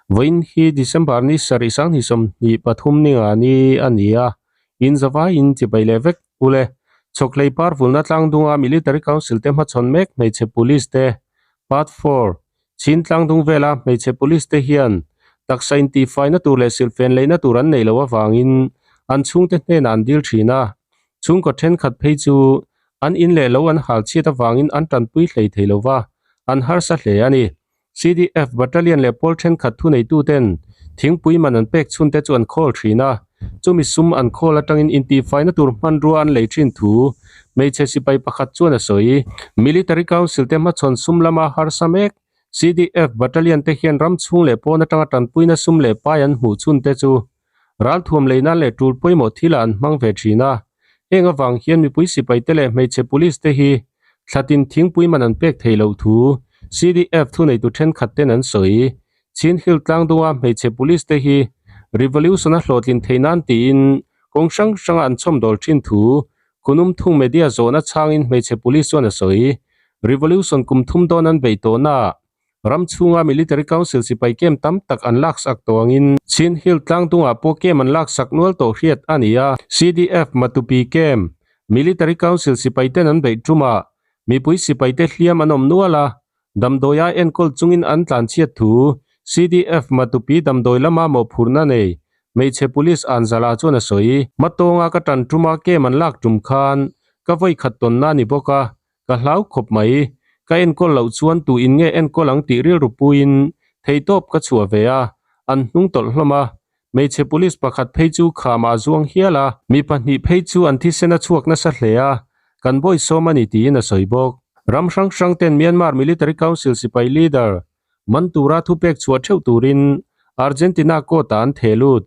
Vawiin hi December ni sarih sanghnih 23 ninga ni a ni a, in zavaiin chibai leh vek ule. Chhawkhlei par vulna tlangdunga Military Council te hmachhawn mek hmeichhe Police te Part Four Chhin tlangdung vela hmeichhe Police te hian taksa intihfaina tur leh silhfen leihna tur an neih loh avangin an chhungte hnenah an dil thin a, chhungkaw thenkhat phei chu an in leh lo an hal chhiat avangin an tanpui hlei thei lo va, an harsa hle a ni. CDF Battalion leh pawl thenkhat thuneituten thingpui man an pek chhunte chu an khawl thin a, chumi sum an khawl atangin intihfaina tur hmanrua an lei thin thu hmeichhe sipai pakhat chuan a sawi. Military Council te hmachhawn sum lama harsa mek CDF Battalion te hian ram chhung leh pawn atanga tanpuina sum leh pai an hmuh chhunte chu ralthuam lei nan leh tul pawimawh thilah an hmang ve thin a. Heng avang hian mipui sipai te leh hmeichhe police te hi thlatin thingpui man an pek thei loh thu CDF thuneitu thenkhat ten an sawi. Chin Hill tlangdunga hmeichhe police te hi revolution a hlawhtlin thei nan tiin kawng hrang hranga an chhawmdawl thin thu Kunum thung media zawhna chhangin hmeichhe police chuan a sawi. Revolution kum thum dawn an beih tawhna Ram chhunga Military Council sipai kem tam tak an laksak tawh angin Chin Hill tlangdungah pawh kem an laksak nual tawh hriat a ni a. CDF Matupi kem, Military Council sipai ten an beih tumah mipui sipai te hliam an awm nual a, damdawi a enkawl chungin an tlanchhiat thu CDF Matupi damdawi lama mawhphurhna nei hmeichhe Police Anzala chuan a sawi. Hmatawnga ka tan tuma kem an lak tum khan ka vawi khat tawnna a ni bawk a, Ka hlau khawp mai. Ka enkawl loh chuan tu in nge enkawl ang tih rilru puiin theihtawp ka chhuah ve a, an hnung tawlh hlawm a. Hmeichhe police pakhat phei chu khamah a zuang hial a, mi pahnih phei chu an thisen a chhuak nasa hle a, kan bawi sawm a ni tiin a sawi bawk. Ram hrang hrang ten Myanmar Military Council sipai leader man tura thupek chhuah theuh turin Argentina court ah an theh lut.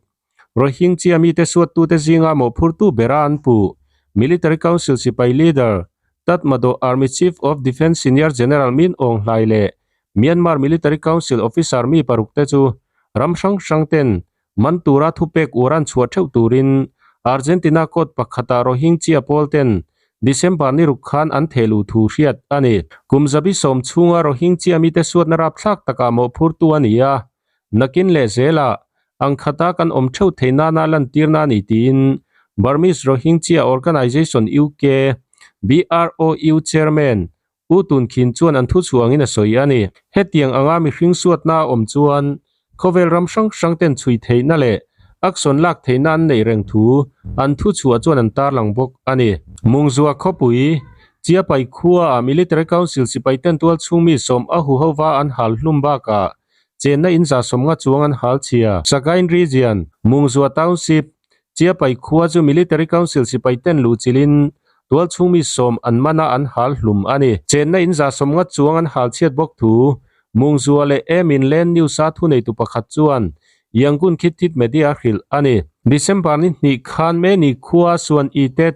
Rohingya mite suattute zinga mawhphurtu bera an puh. Military Council sipai leader, Tatmadaw Army Chief of Defence Senior General Min Aung Hlaing leh Myanmar Military Council officer mi parukte chu ram hrang hrang ten man tura thupek ur an chhuah theuh turin Argentina court pakhatah Rohingya pawl ten December ni ruk khan an theh luh thu hriat a ni. Kum zabi sawm chhunga Rohingya mite suatna rapthlak takah mawhphurtu a ni a, Nakin leh zelah ang khata kan awm theuh thei nana lantirna a ni tiin Burmese Rohingya Organization UK, BROU, Chairman U Tun Khin chuan an thuchhuangin a sawi a ni. Hetiang anga mihring suatna a awm chuan khawvel ram hrang hrang ten chhui theihna leh action lak theihna an neih reng thu an thuchhuah chuan an tarlang bawk a ni. Mungzua khawpui, Chiapai khuaah Military Council sipai ten tual chhung mi sawm a huhova an hal hlum bakah Chenna in za sawmnga chuang an hal chhia. Sagaing Region, Mungzua Township, Chiapai khua chu Military Council sipai ten luh chilhin tualchhung mi sawm an man a an hal hlum a ni. Chenna in za sawmnga chuang an hal chhiat bawk thu Mungzua leh Emin Land News a thuneitu pakhat chuan Yangon Khit Thit Media a hrilh a ni. December ni hnih khan Meni khua Suan I Tet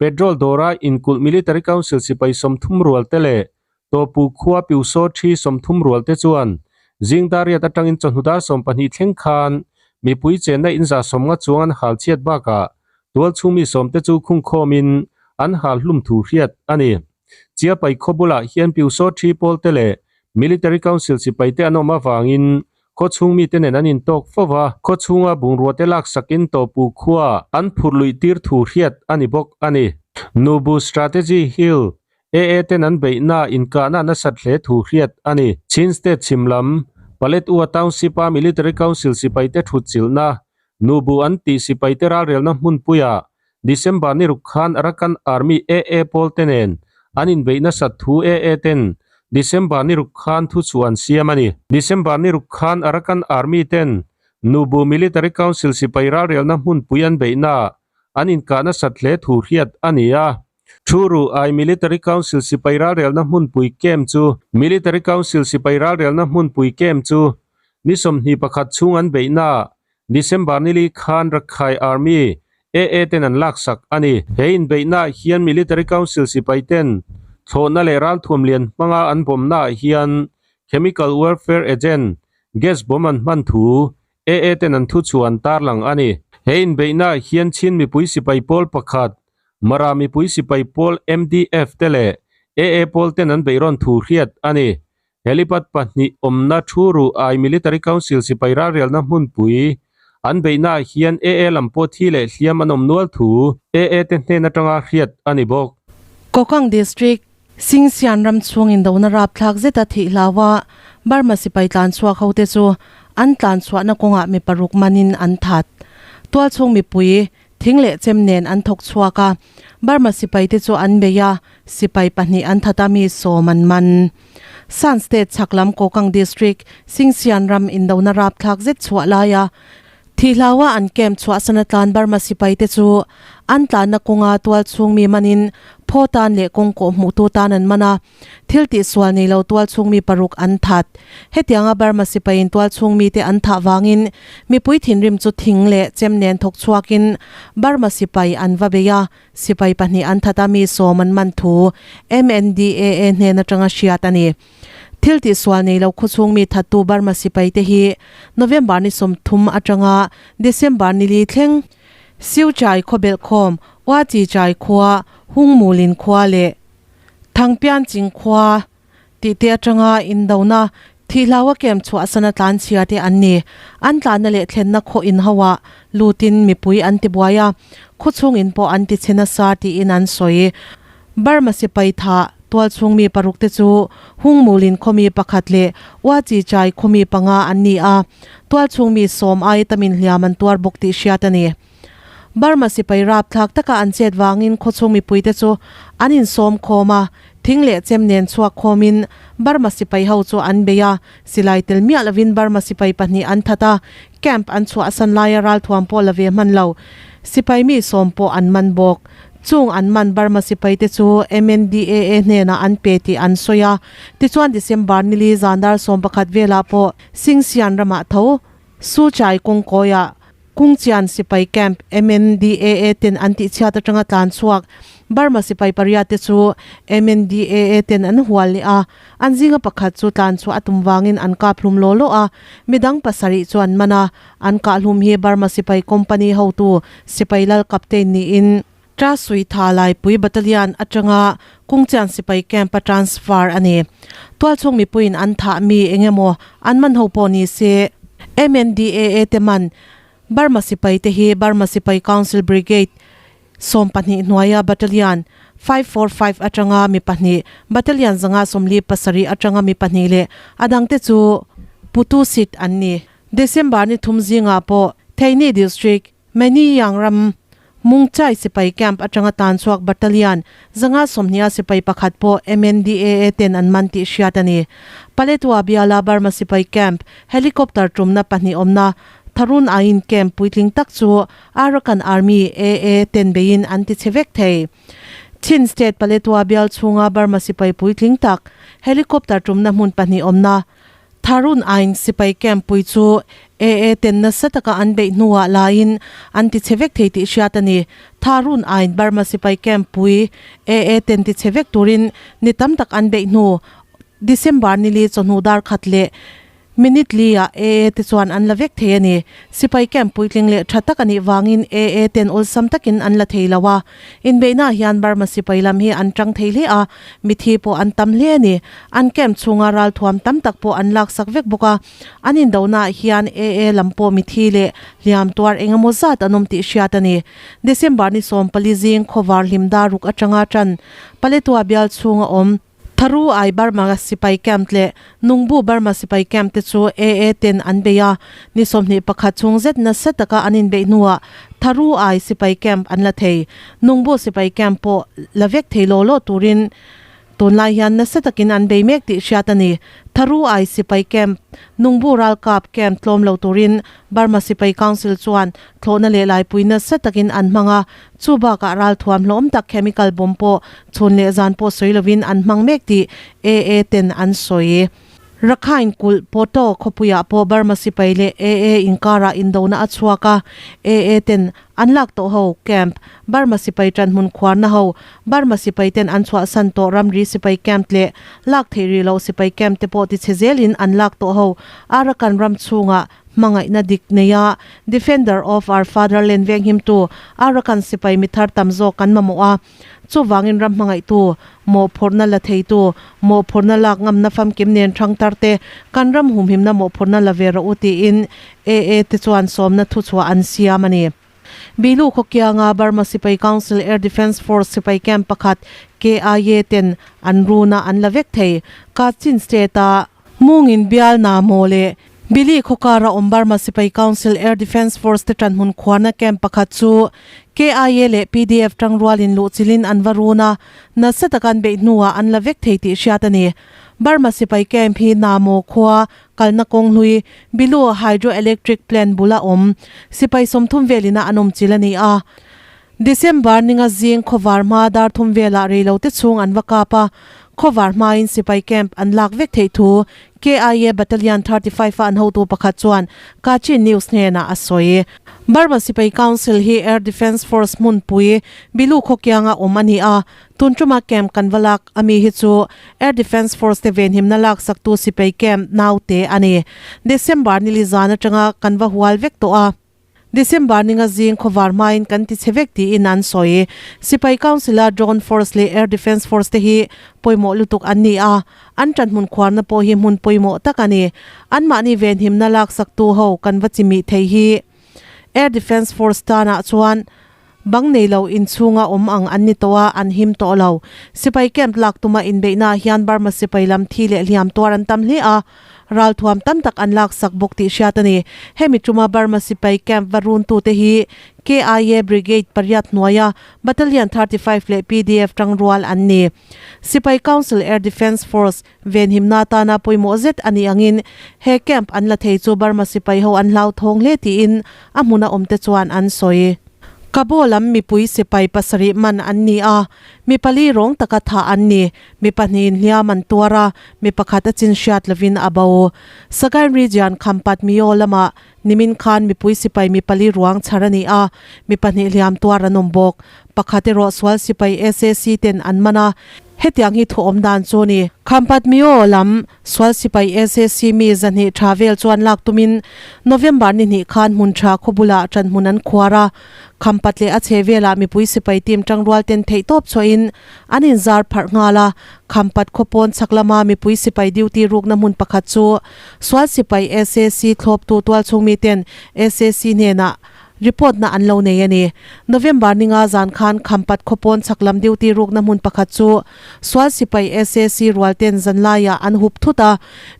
Petrol dawra inkulh Military Council sipai 30 rual te leh Tawpu khua Piusaw thi 30 rual te chuan zing dar riat atangin chawhnu dar 12 thleng khan mipui chenna in za 50 chuang an hal chhiat bakah tualchhung mi 10 te chu khungkhawmin an hal hlum thu hriat a ni. Chiapai khaw bulah hian Piusaw thi pawl te leh Military Council sipai te an awm avangin khaw chhung mite nen an intawk fo va, khaw chhunga bungrua te laksakin Tawpu khua an phurh luih tir thu hriat a ni bawk a ni. Nubu Strategy Hill AA ten an beihna inkahna nasat hle thu hriat a ni. Chin State chhim lam, Paletwa Township a Military Council sipaite thut chilhna, Nubu an tih sipaite ralrelna hmunpuiah December ni ruk khan Arakan Army AA pawl te nen an inbeih nasat thu AA ten December ni ruk khan thu chhuah an siam a ni. December ni ruk khan Arakan Army ten Nubu Military Council sipai ralrelna hmunpui an beihna an inkah nasat hle thu hriat a ni a. Thuru ai Military Council sipai ralrelna hmunpui camp chu Military Council sipai ralrelna hmunpui camp chu ni 21 chhung an beihna December ni li khan Rakhine Army AA ten an laksak a ni. He inbeihna hian Military Council sipai ten thlawhna leh ralthuam lian hmanga an bawmna ah hian Chemical Warfare Agent gas bomb an hman thu AA ten an thuchhuah an tarlang a ni. He inbeihna hian Chin mipui sipai pawl pakhat Mara mipui sipai pawl MDF te leh AA pawl ten an beihrawn thu hriat a ni. Helipad pahnih awmna thu ruh ai Military Council sipai ralrialna hmunpui an beihnaah hian AA lam pawh thi leh hliam an awm nual thu AA te hnen atanga hriat a ni bawk. Kokang District, Singsian ram chhung indona rapthlak zeta thih hlaua Burma sipai tlanchhuak hote chu an tlanchhuahna kawngah mi paruk manin an that. Tualchhung mipui Thing leh chem nen an thawk chhuak a, Burma sipai te chu an bei a, sipai pahnih an that a mi sawm an man. Shan State chhak lam Kokang District, Singsian ram indona rapthlak zet chhuah laia Thihlaua an camp chhuahsan atlan Burma sipai te chu an tlanna kawnga tualchhung mi manin phaw tan leh kawng kawh hmuhtu tan an man a. Thil tihsual nei lo tualchhung mi paruk an that. Hetianga Burma sipaiin tualchhung mite an thah vangin mipui thinrim chu thing leh chem nen thawk chhuakin Burma sipai an va bei a, sipai pahnih an that a mi sawm an man thu MNDAA hnen atanga hriat a ni. Thil tihsual nei lo khawchhung mi thattu Burma sipaite hi November ni 30 atanga December ni li thleng Siuchai khawbelhkhawm, Uachichai khua, Hungmulin khua leh Thangpian ching khua tih te atanga indona thihlaua kem chhuahsan a tlan chhia te an ni. An tlanna leh thlenna khaw inho ah lutin mipui an ti buai a, khawchhung in pawh an ti chhe nasa tiin an sawi. Burma sipai thah tualchhung mi paruk te chu Hungmulin khawmi pakhat leh Uachi Chai khawmi panga an ni a, tualchhung mi sawm ai tamin hliam an tuar bawk tih hriat a ni. Burma sipai rapthlak taka an chet vangin khawchhung mipuite chu an insawm khawm a, thing leh chem nen chhuak khawmin Burma sipai ho chu an bei a, silai tel miah lovin Burma sipai pahnih an that a, camp an chhuahsan laia ralthuam pawh la ve hman lo sipai mi sawm pawh an man bawk. Chung an man Burma sipaite chu MNDAA hnenah an pe tih an sawi a, tichuan December nili zan dar 11 velah pawh Singsian ramah tho Suchai kawngkawiah Kungchian sipai camp MNDAA ten an tihchhiat atanga tlan chhuak Burma sipai pariat te chu MNDAA ten an hual leh a, an zinga pakhat chu tlan chhuah a tum vangin an kap hlum law law a, midang pasarih chu an man a, an kah hlum hi Burma sipai company hotu sipai lal captain niin Tra Sui Tha Laipui Battalion atanga Kungchian sipai camp a transfer a ni. Tualchhung mipuiin an thah mi eng emaw an man ho pawh ni se, MNDAA te man Burma sipai te hi Burma Sipai Council Brigade 12 hnuaia Battalion 545 atanga mi pahnih, Battalion 147 atanga mi pahnih leh a dangte chu Putu Sit an ni. December ni thum zingah pawh Theini District, Manyang ram Mungchai sipai camp atanga tan chhuak battalion 120 a sipai pakhat pawh MNDAA ten an man tih hriat a ni. Paletwa biala Burma sipai camp helicopter tumna pahnih awmna Tharun Ain camp puitling tak chu Arakan Army, AA, ten beiin an ti chhe vek thei. Chin State Paletwa bial chhunga Burma sipai puitling tak helicopter tumna hmun pahnih awmna Tharun Ain sipai camp pui chu AA ten nasa taka an beih hnuah laiin an ti chhe vek thei tih hriat a ni. Tharun Ain Burma sipai camp pui AA ten ti chhe vek turin ni tam tak an beih hnu December nili chawhnu dar khat leh minute li ah AA te chuan an la vek thei a ni. Sipai camp puitling leh tha tak a nih vangin AA ten awlsam takin an la thei lo a. Inbeihnaah hian Burma sipai lam hi an tang thei hle a, mithi pawh an tam hle a ni. An camp chhunga ralthuam tam tak pawh an laksak vek bawk a. An indonaah hian AA lam pawh mithi leh hliam tuar eng emaw zat an awm tih hriat a ni. December ni 14 zing khawvar hlim dar ruk atanga tan Paletwa bial chhunga awm Tharu ai Burma sipai camp leh Nungbu Burma sipai camp te chu AA ten an bei a, ni 21 chhung zet nasa taka an inbeih hnuah Tharu ai sipai camp an la thei. Nungbu sipai camp pawh la vek thei law law turin tunlai hian nasa takin an bei mek tih hriat a ni. Tharu ai sipai camp, Nungbu ralkap camp tlawm lo turin Burma sipai council chuan thlawhna leh laipui nasa takin an hmang a, Chu bakah ralthuam hlawm tak chemical bomb pawh chhun leh zan pawh sawi lovin an hmang mek tih AA ten an sawi. Rakhine kulh Poto khawpuiah pawh Burma sipai leh AA inkarah indona a chhuak a, AA ten An lak tawh ho camp, Burma sipai ṭanhmun khuarna ho, Burma sipai ten an chhuahsan tawh ramri sipai camp leh lak theih rih loh sipai camp te pawh tichhe zelin an lak tawh ho Arakan ram chhungah hmangaihna dik neia Defender of our Fatherland venghimtu Arakan sipai mi thar tam zawk kan mamawh a. Chuvangin ram hmangaihtu, mawhphurhna la theitu, mawhphurhna lak ngamna famkim nen hrang tar te kan ram humhimna mawhphurhna la ve rawh u tiin AA te chuan sawmna thuchhuah an siam a ni. Bilu khawkianga Burma Sipai Council Air Defence Force sipai camp pakhat KIA ten an run a an la vek thei. Kachin State a Mungin bial na maw le Bili khawkara awm Burma Sipai Council Air Defence Force te ṭanhmun khuarna camp pakhat chu KIA leh PDF ṭangrualin luhchilhin an va run a, nasa taka an beih hnuah an la vek thei tih hriat a ni. Burma Sipai camp hi Namaw khua kalna kawng hlui Bilu Hydro Electric Plant bula awm sipai 30 velina an awm chil a ni a. December ninga zing khawvar hma dar thum velah reilote chhung an va kap a, khawvar hmain sipai camp an lak vek theih thu KIA Battalion 35 a an hotu pakhat chuan Kachin News hnenah a sawi. Burma Sipai Council hi Air Defence Force hmunpui Bilu khawkianga awm a ni a, tun tuma camp kan va lak ami hi chu Air Defence Force te venhimna laksaktu sipai camp naute a ni. December nili zan atanga kan va hual vek tawh a. December ninga zing khawvar hmain kan ti chhe vek tiin an sawi. Sipai Council-a Drone Force leh Air Defence Force te hi pawimawh lutuk an ni a, an ṭanhmun khuarna pawh hi hmun pawimawh tak a ni. Anmahni venhimna laksaktu ho kan va chimih thei hi Air Defence Force tanah chuan bang nei lo inchhunga awm ang an ni tawh a, an him tawh lo. Sipai camp lak tuma inbeihnaah hian Burma sipai lam thi leh hliam tuar an tam hle a, ralthuam tam tak an laksak bawk tih hriat a ni. Hemi tuma Burma sipai camp va runtute hi KIA Brigade pariat hnuaia Battalion 35 leh PDF tangrual an ni. Sipai Council Air Defence Force Venhimna atana pawimawh zet a nih angin he camp an la thei chu Burma sipai ho an hlauthawng hle tiin a hmuna awmte chuan an sawi. Kabo lam mipui sipai pasarih man an ni a, mi pali rawng taka thah an ni. Mi pahnihin hliam an tuar a, mi pakhat a chin hriat lovin a bo. Sagaing Region Khampat Myo lamah nimin khan mipui sipai mi pali ruang chhar a ni a, mi pahnih hliam tuar an awm bawk. Pakhat erawh sual sipai SAC ten an man a, Hetiang hi thu awm dan chu ni. Khampat Myo lam sual sipai SAC mi zahnih tha vel chuan lak tumin November ni hnih khan hmun tha khaw bulah ṭanhmun an khuar a. Khampat leh a chhe velah mipui sipai team ṭangrual ten theih tawp chhuahin an inzar pharh nghal a. Khampat khaw pawn chhak lama mipui sipai duty rukna hmun pakhat chu sual sipai SAC thlawptu tualchhung miten SAC hnenah Report na an lo nei a ni. November ninga zan khan Khampat khawpawn chhak lam duty rukna hmun pakhat chu sual sipai SAC rual ten zanlaiah an hup thut a,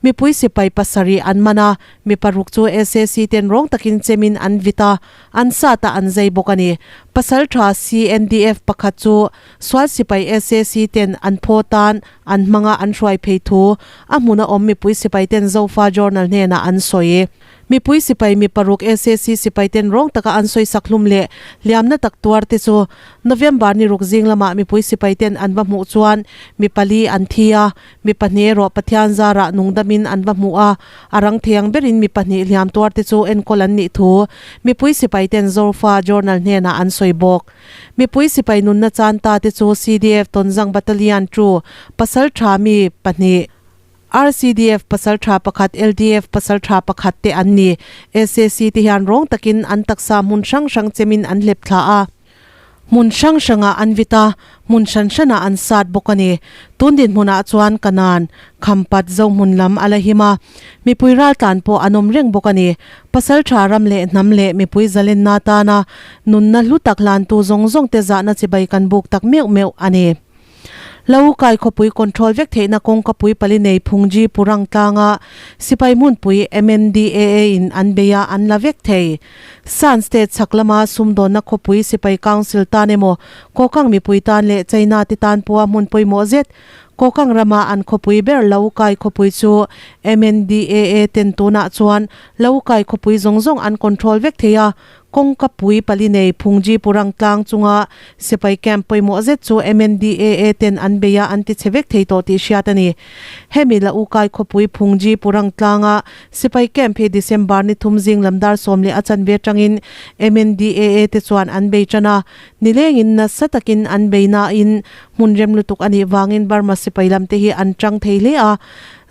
mipui sipai pasarih an man a, mi paruk chu SAC ten rawng takin chemin an vit a, an sat a an zai bawk a ni. Pasal tha CNDF pakhat chu sual sipai SAC ten an phaw tan an hmanga an hruai phei thu a hmuna awm mipui sipai ten Zofa Journal hnenah an sawi. Mipui sipai mi paruk SAC sipai ten rawng taka an sawisak hlum leh hliamna tak tuar te chu November ni ruk zing lamah mipui sipai ten an va hmuh chuan mi pali an thi a, mi pahnih erawh Pathian zarah nungdamin an va hmuh a, a rang thei ang berin mi pahnih hliam tuar te chu enkawl an nih thu mipui sipai ten Zofa Journal hnenah an sawi bawk. Mipui sipai nunna chan ta te chu CDF Tonzang Battalion two pasal tha mi pahnih, RCDF pasal tha pakhat, LDF pasal tha pakhat te an ni. SAC te hian rawng takin an taksa hmun hrang hrang chemin an hlep thla a. Hmun hrang hrangah an vit a, hmun hran hranah an sat bawk a ni. Tun dinhmunah chuan Kanan, Khampat, Zohmun lam a la him a. Mipui raltlan pawh an awm reng bawk a ni. Pasal tha ram leh hnam leh mipui zalenna tana nunna hlu tak hlantu zawng zawng te zahna chibai kan buk tak meuh meuh a ni. Lo kai khawpui control vek theihna kawngka pui pali nei Phungji Purang tlanga sipai hmunpui MNDAA in an bei a, an la vek thei. Shan State chhak lama sumdawnna khawpui sipai council tan emaw Kokang mipui tan leh China te tan pawha hmun pawimawh zet Kokang rama an khawpui ber Lo kai khawpui chu MNDAA ten tunah chuan Lo kai khawpui zawng zawng an control vek thei a. Kawngka pui pali nei Phungji Purang tlang chunga sipai camp pawimawh zet chu MNDAA ten an bei a, an ti chhe vek thei tawh tih hriat a ni. Hemi la Ukai khawpui Phungji Purang tlanga sipai camp hi December ni thum zing lam dar 10 leh a chanve atangin MNDAA te chuan an bei tan a, nilengin nasa takin an bei nain hmun rem lutuk a nih vangin Burma sipai lam te hi an tang thei hle a.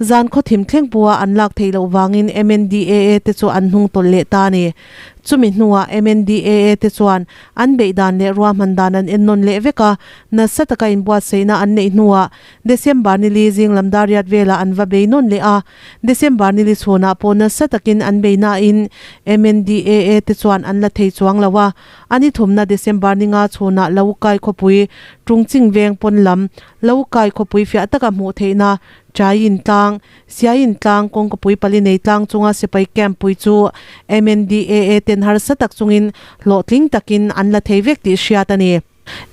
Zan khaw thim thleng pawha an lak theih loh vangin MNDAA te chu an hnung tawlh leh ta a ni. Chumi hnuah MNDAA te chuan an beih dan leh ruahman dan an ennawn leh vek a, nasa taka inbuatsaihna an neih hnuah December ni li zing lam dariat velah an va bei nawn leh a. December ni li chhunah pawh nasa takin an bei nain MNDAA te chuan an la thei chuang lo a. A ni thumna December ni nga chhunah Laukai khawpui Tungching veng pawn lam Laukai khawpui fiah taka hmuh theihna Chaiin tlang, Siaiin tlang, kawngkapui pali nei tlang chunga sipai camp pui chu MNDAA ten harsa tak chungin hlawhtling takin an la thei vek tih hriat a ni.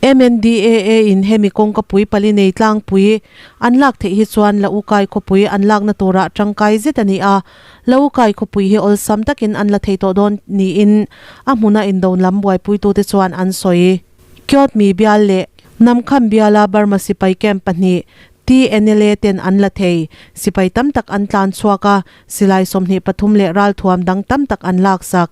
MNDAA in hemi kawngkapui pali nei tlangpui an lak theih hi chuan La Ukai khawpui an lakna turah tangkai zet a ni a, La Ukai khawpui hi awlsam takin an la thei tawh dawn niin a hmuna indo lam buaipuitute chuan an sawi. Kyawtmi bial leh Namkham biala Burma sipai camp pahnih TNLA ten an la thei. Sipai tam tak an tlan chhuak a, silai 23 leh ralthuam dang tam tak an laksak.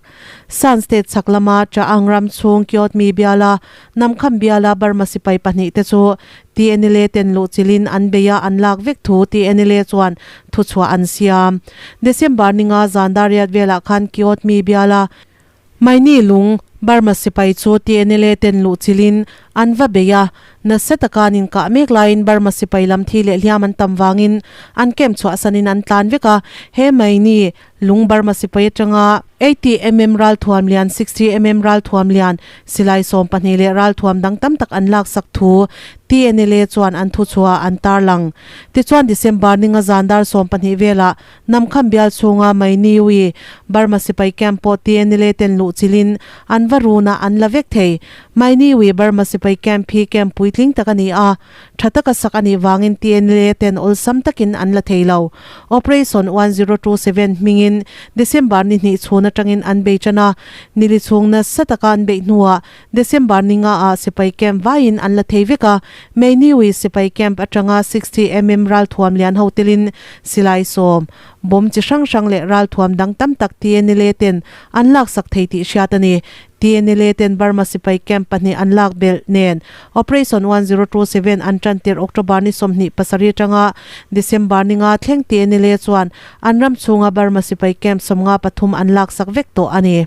Shan State chhak lama Cha'ang ram chhung Kyawtmi biala Namkham biala Burma sipai pahnih te chu TNLA ten luhchilhin an bei a, an lak vek thu TNLA chuan thuchhuah an siam. December ninga zan dariat velah khan Kyawtmi biala Maini lung, Burma sipai chu TNLA ten luhchilhin an va bei a, nasa taka an inkah mek laiin Burma sipai lam thi leh hliam an tam vangin an camp chhuahsanin an tlan vek a, he Maini lung Burma sipai atanga 80 mm ralthuam lian, 60 mm ralthuam lian, silai 12 leh ralthuam dang tam tak an laksak thu TNLA chuan an thuchhuah an tarlang. Tichuan December ninga zan dar 12 velah Namkham bial chhunga Mainiwi, Burma sipai camp pawh TNLA ten luh chilhin an va run a, an la vek thei. Mainiwi, Burma sipai camp hi camp puitling tak a ni a, tha taka sak a nih vangin TNLA ten awlsam takin an la thei lo. Operation 1027 hmingin December ni hnih chhun atangin an bei tan a, nili chhung nasa taka an beih hnuah December ni nga ah sipai camp vaiin an la thei vek a, Mainiwi sipai camp atanga 60 mm ralthuam lian ho telin silai 10, bomb chi hrang hrang leh ralthuam dang tam tak TNLA ten an laksak thei tih hriat a ni. TNLA ten Burma sipai camp pahnih an lak belh nen Operation 1027 an tan tirh October ni 27 atanga December ni nga thleng TNLA chuan an ram chhunga Burma sipai camp 53 an laksak vek tawh a ni.